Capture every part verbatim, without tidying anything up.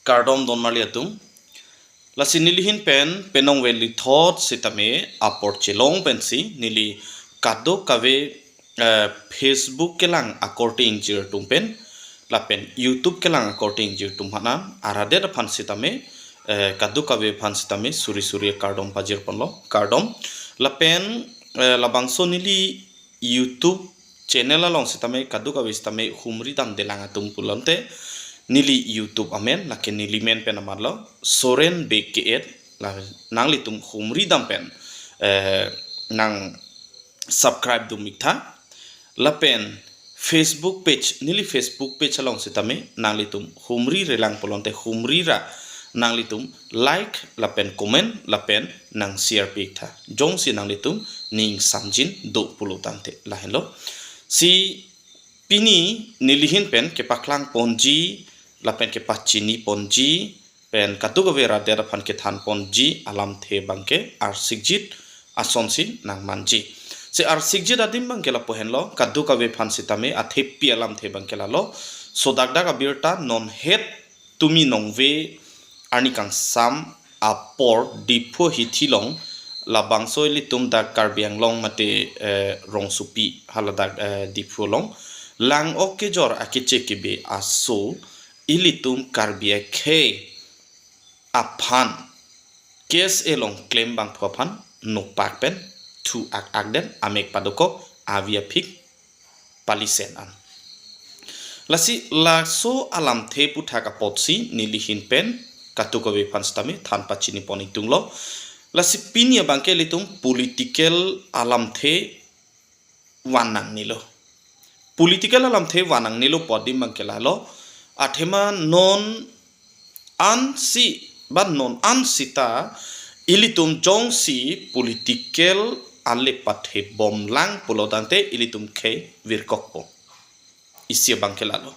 Kardom don marli atum. Lasi nelihin pen penang veli thot sitame apor chelong pensi neli kadokave, eh, Facebook kelang akorte ingjir atum pen lapen YouTube kelang akorte ingjir atum aphan, aradet aphan sitame, eh, kadokave aphan sitame suri suri kardom pajir ponlo, kardom. Lapen, eh, labangso neli YouTube channel along sitame kadokave sitame humri damdelang atum pulote neli YouTube amen, lake neli men pen amatlo Soren Bey K S, la nanglitum humri dam pen, eh, nang subscribe dun ik tha. Lapen Facebook page, neli Facebook page along sitame nanglitum humri relang pulote humri ra nanglitum like lapen comment lapen nang share pi ik tha. Jongsi nanglitum ning samjin do pulo tangte lahenlo. Si pini nelihin pen kepaklang ponji lapen kepachini ponji pen kadokave radet aphan kethan ponji alamthe abangke arsikjit asonsi nang manji. Si arsikjit adim abangke lapu henlo, kadokave aphan sitame athepi alamthe abangke lalo. Sodakdak abirta non het tumi nongve arni kangsam apor Diphu hithi along labangso ilitum dak Karbi Anglong mate, eh, rongsopi haladak, eh, Diphu along lang-ok kejor akeche kebe aso ilitum Karbi akhei aphan K S A along klem abangphu aphan nopak pen thu ak ak den amek padokok avi aphik palisen an. Lasi laso alamthe aputhak apotsi nelihin pen kadokave aphan sitame than pachini pon ingtunglo. Lasi pini abangke ilitum political alamthe van nangnelo. Political alamthe van nangnelo pu adim abangke lalo. Athema non ansi, ba non ansi ta ilitum jongsi political ale pathe bomlang pulo tangte ilitum khei virkokpo. Isi abangke lalo.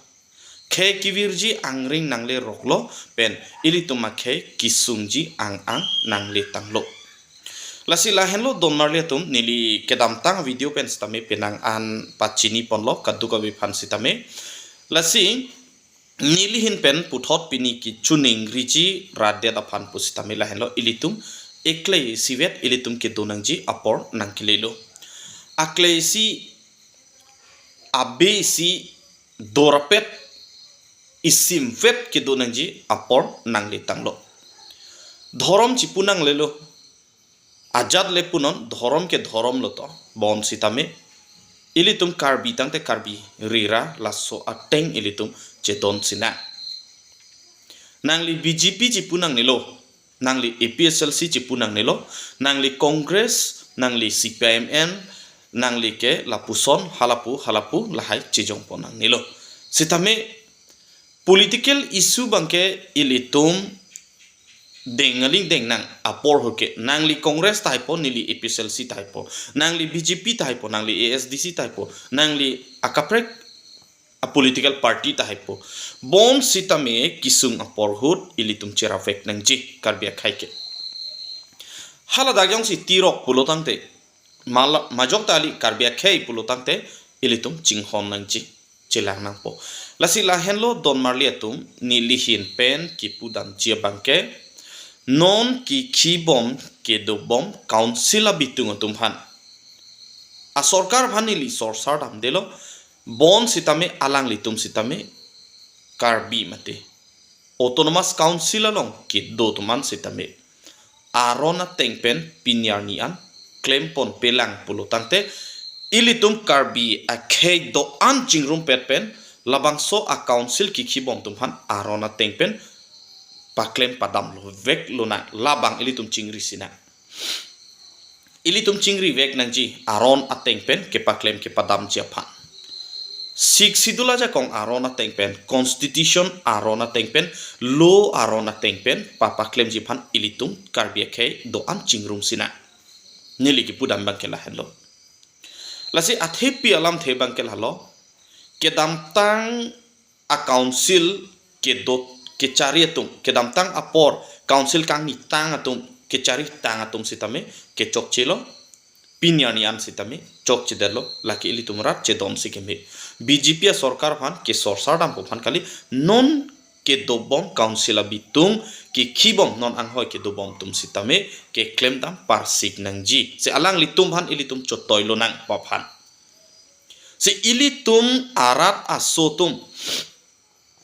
Khei kevirji angring nangleroklo pen ilitum akhei kesungji ang ang nangletanglo. Lasi lahenlo don marli atum, neli kedamtang video pen sitame penang an pachini ponlo kadokave aphan sitame. Lasi nelihin pen puthot pini kechuning riji radet aphan pusitame lahenlo, ilitum eklesi vet ilitum kedo nangji apor nangkelelo. Aklesi abesi dorapet isim vet kedo nangji apor nangletanglo. Dhorom chipu nanglelo. Ajat le punon, dhorom ke dhorom lo to. Bonsitame ilitum Karbi tangte Karbi rira laso ateng ilitum chedon sinang. Nangli B J P chipu nangnelo, nangli A P H L C chipu nangnelo, nangli Congress, nangli C P I M N, nangli ke lapuson halapu halapu lahai chejongpon nangnelo. Sitame political issue abangke ilitum deng aling deng nang apor ahut ke, nangli Congress tahaipo, neli A P H L C tahaipo, nangli B J P tahaipo, nangli A S D C tahaipo, nangli akaprek a political party tahaipo. Bonsitame kesung apor ahut ilitum cherapvek nangji Karbi akhei ke. Haladak jongsi tirok pulo tangte, mala-, majok ta ali Karbi akhei pulo tangte ilitum chinghon nangji, chelang nangpo. Lasi lahenlo don marli atum, nelihin pen kipudamji abangke, non kekhibom kedobom council abitung atum aphan, asorkar aphan neli sorsar damdelo, bonsitame alanglitum sitame Karbi mate Autonomous Council along kedo atum an sitame aron ateng pen pini arni an klempon pelang pulo tangte, ilitum Karbi akhei do-an chingrumpet pen labangso a council kekhibom atum aphan aron ateng pen paklem padamlo veklo nang, labang ilitum chingri sinang. Ilitum chingrivek nangji aron ateng pen kepaklem kepadamji aphan. Sixth Schedule ajakong aron ateng pen, constitution aron ateng pen, law aron ateng pen papaklemji aphan ilitum Karbi akhei do-an chingrum sinang. Neli kipudam abangke lahenlo. Lasi athepi alamthe abangke lalo, kedamtang a council kedo kechari atum, kedamtang apor council kangnitang atum, kechari tang atum sitame kechokchelo, pini arni an sitame chokchedetlo, lake ilitum rat chedon si keme. B J P asorkar aphan kesorsar dampo aphan kali, non kedobom, council abitung kekhibom, non anghoi kedobom atum sitame keklemdam parsik nangji. Si alanglitum aphan ilitum chotoi lonang pu aphan. Si ilitum arat aso atum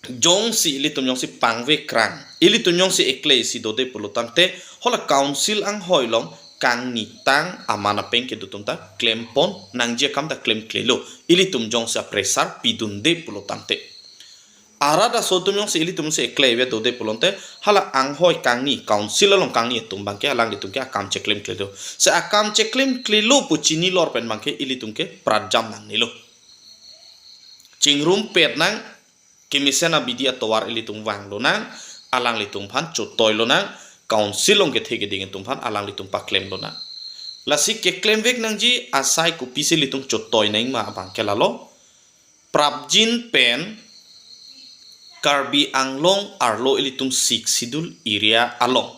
jongsi ilitum jongsi pangvekrang, ilitum jongsi eklesi dode pulo tangte, hala council anghoi along kangnitang aman apeng kedo atum ta klempon nangji, akam ta klemklelo. Ilitum jongsi a-pressure pidunde pulo tangte, arat aso atum jongsi ilitum si ekleve dode pulote, hala anghoi kangni, council along kangni atum abangke alanglitum ke akam cheklemklelo. Si akam cheklemklelo pu chinilor pen abangke ilitum ke pratjam nangnelo. Chingrumpet nang, kemesen abidi atovar ilitum vang lonang, alanglitum aphan chotoi lonang, council along kethe keding atum aphan alanglitum paklem lonang. Lasi keklemvek nangji asai kopisi ilitum chotoi nangma abangke lalo. Prapjin pen Karbi Anglong arlo ilitum Sixth Schedule area along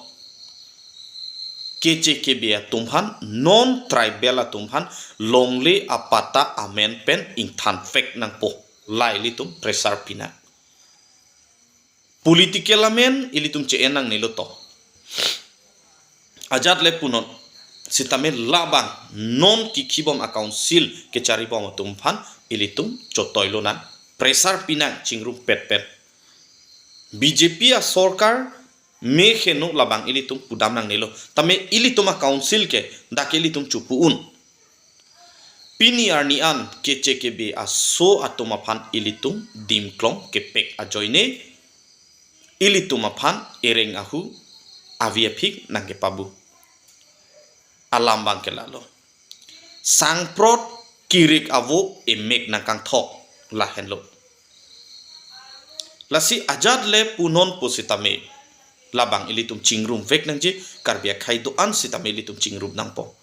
K C K B atum aphan, non tribal atum aphan longle apatta amen pen ingthanvek nangpo. La ilitum pressure pinang. Political amen ilitum che-en nangnelo to. Ajat le punon sitame labang non kekhibom a-council kecharibom atum aphan ilitum chotoi lonang, pressure pinang chingrumpet pen. B J P asorkar me heno labang ilitum pudam nangnelo. Tame ilitum a-council ke dak ilitum chopu-un. Pini arni an K C K B aso atum aphan ilitum dimklong kepek ajoine, ilitum aphan ereng ahu avi aphik nangkepabu. Alam abangke lalo. Sangprot kirik avo emek nangkangthok, lahenlo. Lasi ajat le punon pusitame labang ilitum chingrumvek nangji, Karbi akhei do-an sitame ilitum chingrum nangpo.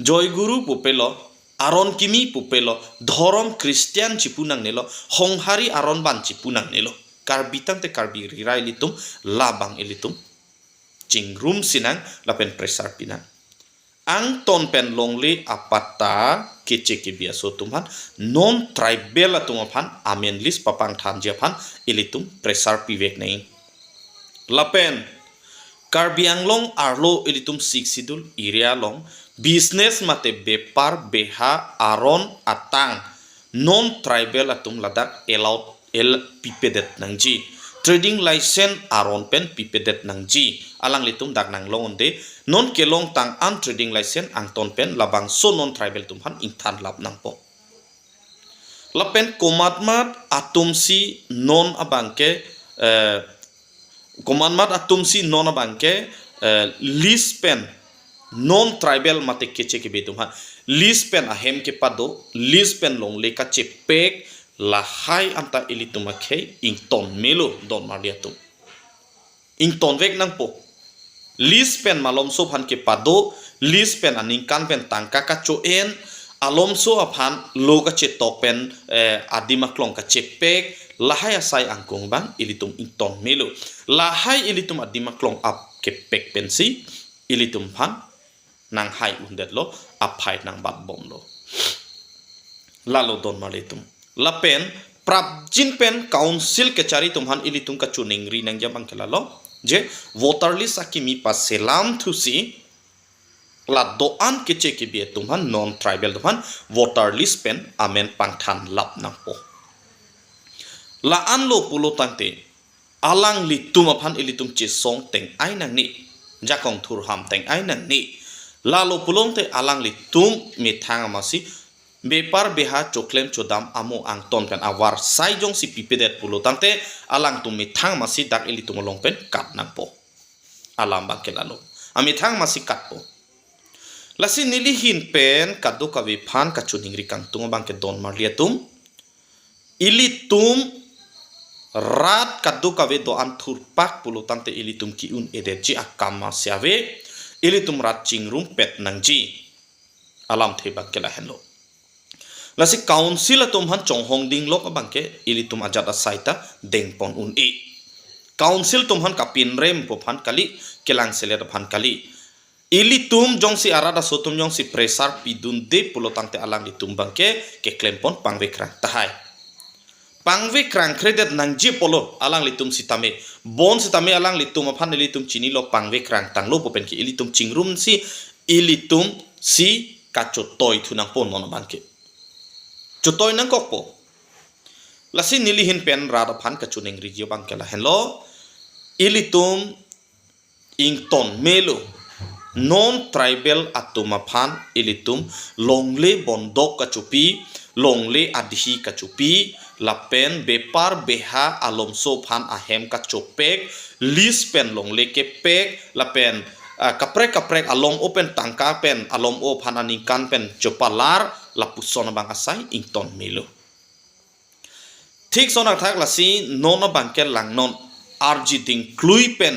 Joy Guru pupelo, Aron Kimi pupelo, dhorom Christian chipu nangnelo, Honghari Aron Ban chipu nangnelo. Karbi tangte Karbi rirai ilitum, labang ilitum chingrum sinang lapen pressure pinang. Angton pen longle apatta K C K B aso atum aphan, non tribal atum aphan amen list papangthanji aphan ilitum pressure pivek nang. Lapen Karbi Anglong arlo ilitum Sixth Schedule area along business mate bepar beha aron atang non tribal atum ladak allowed el pipedet nangji. Trading license aron pen pipedet nangji. Alanglitum dak nanglong-unde, non kelongtang an trading license angton pen labangso non tribal atum aphan ingthanlap nangpo. Lapen komatmat atumsi non abangke, eh, komatmat atumsi non abangke, eh, list pen non tribal mate K C K B atum aphan list pen ahem kepado, list pen longle kachepek, lahai anta ilitum akhei ington melo don marli atum. Ingtonvek nangpo. List pen malomso aphan kepado, list pen aningkan pen tangka kacho-en, alomso aphan lo kachetok pen, eh, adim aklong kachepek, lahai asai angkung abang ilitum ington melo. Lahai ilitum adim aklong ap kepek pensi ilitum aphan nanghai-undetlo, aphai nangbatbomlo. Lalo don marli atum. Lapen prapjin pen council kechari atum aphan ilitum kachiningri nangji abangke lalo, je voter list akimi paselam thusi la do-an K C K B atum aphan, non tribal atum aphan voter list pen amen pangthanlap nangpo. La-anlo pulo tangte, alanglitum aphan ilitum chesong teng-ai nangne, jakong thurham teng-ai nangne. Lalo pulote alanglitum methang amatsi bepar beha choklem chodam amo angton pen avarsai jongsi pipedet pulo tangte, alangtum methang amatsi dak ilitum along pen kat nangpo. Alam abangke lalo. Amethang amatsi katpo. Lasi neli ahin pen kadokave aphan kachiningri kangtung abangke don marli atum, ilitum rat kadokave do-an thurpak pulo tangte ilitum ki-un-edetji akam amatsi ave, ilitum rat chingrumpet nangji. Alamthe abangke lahenlo. Lasi council atum aphan chonghong dinglok abangke ilitum ajat asai ta dengpon un-e. Council atum aphan kapinrem pu aphan kali, kelangselet aphan kali. Ilitum jongsi arat aso atum jongsi pressure pidunde pulo tangte alanglitum abangke keklempon pangvekrang tahai. pangvekrang kredet nangji apotlo alanglitum sitame. Bonsitame alanglitum aphan ilitum chinilo, pangvekrang tanglo pu penke ilitum chingrum si, ilitum si kachotoi thu nangpo non abangke. Chotoi nangkokpo. Lasi nelihin pen rat aphan kachiningriji abangke lahenlo. Ilitum ington melo. Non tribal atum aphan ilitum longle bondok kachopi, longle adhi kachopi, lapen bepar beha alomso aphan ahem kachopek, lease pen longle kepek, lapen, ah, kaprek kaprek alom-o pen tangka pen alom-o aphan aningkan pen chopalar, lapuson abang asai ington melo. Thik son athak lasi non abangke langnon, arji dingklui pen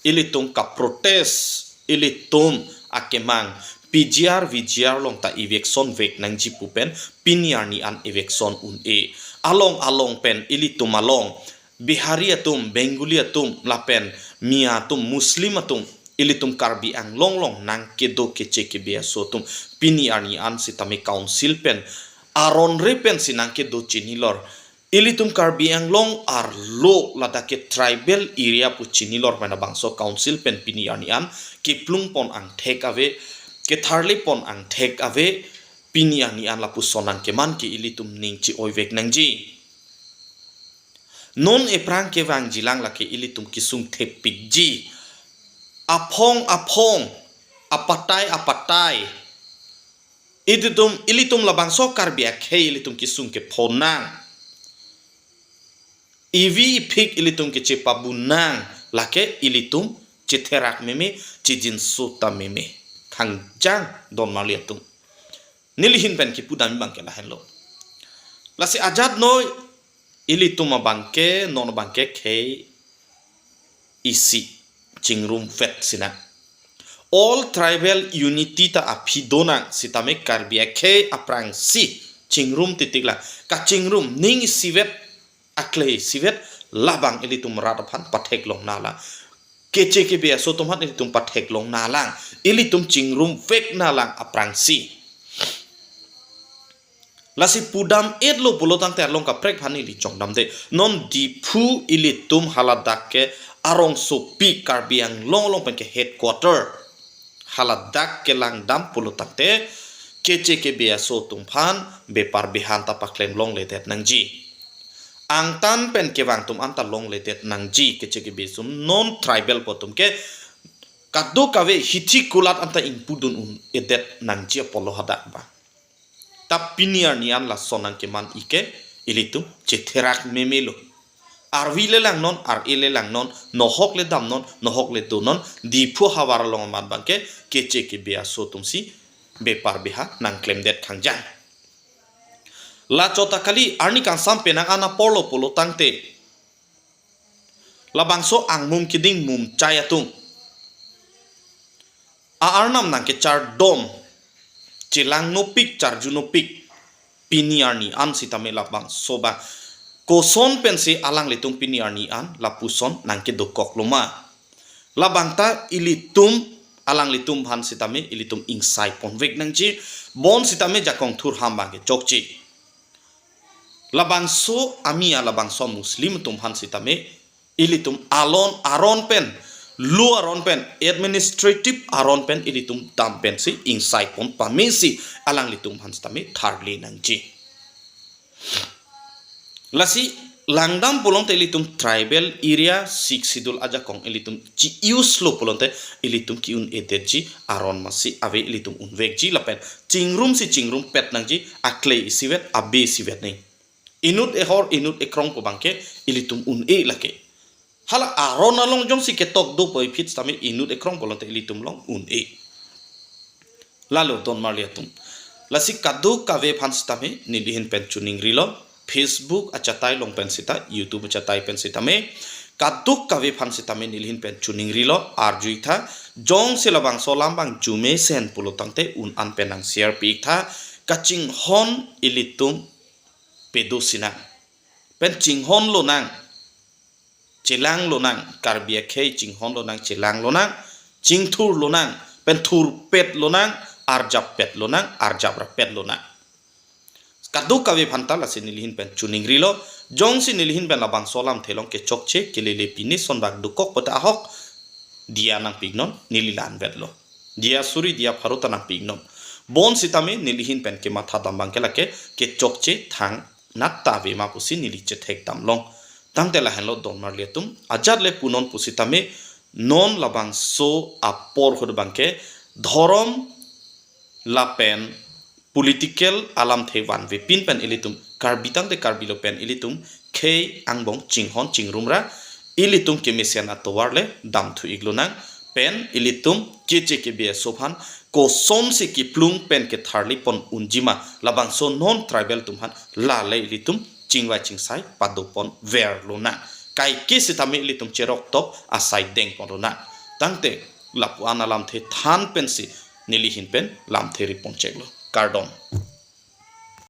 ilitum kaprotest, ilitum akemang P G R, V G R along ta eviction vek nangji pu pen pini arni an eviction un-e. Along along pen ilitum along Bihari atum, Bengali atum, lapen Miya atum, Muslim atum, ilitum Karbi Anglong along nangkedo keche kebe aso atum pini arni an sitame council pen aron re pensi nangkedo chinilor. Ilitum Karbi Anglong arlo ladak ke tribal area pu chinilor pen labangso council pen pini arni an keplung pon angthek ave, ketharle pon angthek ave, pini arni an lapuson nangkeman ke ilitum ning chi-oivek nangji. Non ephrang kevangjilang lake ilitum kesung thepikji. Aphong aphong, apatai apatai, ilitum, ilitum labangso Karbi akhei ilitum kesung kephonang. Ivi iphik ilitum kechepabunang, lake ilitum chetherak meme, chejinso ta meme. Khangjang don marli atum. Nelihin pen kipudam abangke lahenlo. Lasi ajat noi ilitum abangke, non abangke khei isi chingrum vet sinang. All tribal unity ta aphi donang sitame Karbi akhei aphrangsi chingrum titik la. Kachingrum ning isivet, aklei isivet, labang ilitum rat aphan patheklong nanglang. Keche kebe aso atum aphan ilitum patheklong nanglang. Ilitum chingrum vek nanglang aphrangsi. Lasi pudam-etlo pulo tangte arlong kaprek aphan ili chongdamde. Non Diphu ilitum haladak ke arongsopi Karbi Anglong along pen ke headquarter. Haladak kelangdam pulo tangte keche kebe aso atum aphan bepar beha anta paklem longledet nangji. Angtan pen kevang atum anta longledet nangji, keche kebe aso atum, non tribal pu atum ke kadokave hithi kulat anta ingpudun un-edet nangji apotlo hadak abang. Ta pini arni an lason nangkeman ike ilitum chetherak memelo. Arvi le langnon, ar-e le langnon, nohok le damnon, nohok le donon, Diphu havar along amat abangke keche kebe aso atumsi bepar beha nangklemdet khangjang. La chot ta kali, arni kangsam penang an aporlo pulo tangte labangso angmum keding mumchai atum a-arnam nangkechardom, chelangnopik, charjunopik, pini arni an sitame labangso abang koson pensi alanglitum pini arni an lapuson nangkedokoklo ma. Labang ta ilitum, alanglitum aphan sitame ilitum ingsai ponvek nangji, bonsitame jakong thurham abangke chokche. Labangso a-Miya, labangso Muslim atum aphan sitame ilitum alon aron pen, law aron pen, administrative aron pen ilitum dam pensi ingsai pon pamesi alanglitum aphan sitame tharle nangji. Lasi langdam pulote ilitum tribal area, Sixth Schedule ajakong ilitum chi-use lo pulote ilitum ke-un-edetji aron masi ave, ilitum unvekji lapen chingrumsi chingrumpet nangji, aklei isivet, abe isivet nang. Inut ehor, inut ekrong pu abangke ilitum un-e lake. Hala aron along jongsi ketok do puvoiphit sitame inut ekrong pulote ilitum along un-e. Lalo don marli atum. Lasi kadokave aphan sitame nelihin pen chiningrilo. Facebook achatai along pen sita, YouTube achatai pen sitame, kadokave aphan sitame nelihin pen chiningrilo, arju-ik tha. Jongsi labangso alam abang arjumesen pulo tangte un an pen nang share pi-ik tha. Kachinghon ilitum pado sinang. Pen chinghon lonang, chelang lonang, Karbi akhei chinghon lonang, chelang lonang, chingthur lonang, pen thurpet lonang, arjappet lonang, arjap rappet lonang. Kadokave aphanta lasi nelihin pen choningrilo. Jongsi nelihin pen labangso alamthe along kechokche kelele pine sonbak dokok pote ahok diya nangpiknon, neli la-an vetlo. Diya suri diya pharo ta nangpiknon. Bonsitame nelihin pen kemathadam abangke lake kechokche thangnat ta ave ma pusi neli chethekdamlong. Tangte lahenlo donmarli atum, ajat le punon pusitame non labangso apor ahut abangke dhorom lapen political alamthe vanvepin pen ilitum Karbi tangte Karbi lo pen ilitum khei angbong chinghon chingrumra, ilitum kemesen atovar le damthu-ik lonang, pen ilitum keche kebe aso aphan kosonsi kiplung pen ketharli pon unjima, labangso non tribal atum aphan lale ilitum chingvai chingsai padopon ver lonang. Kaike sitame ilitum cherok top asai dengpon lonang. Tangte lapu-an alamthe than pensi nelihin pen lamthe ripon cheklo. Kardom.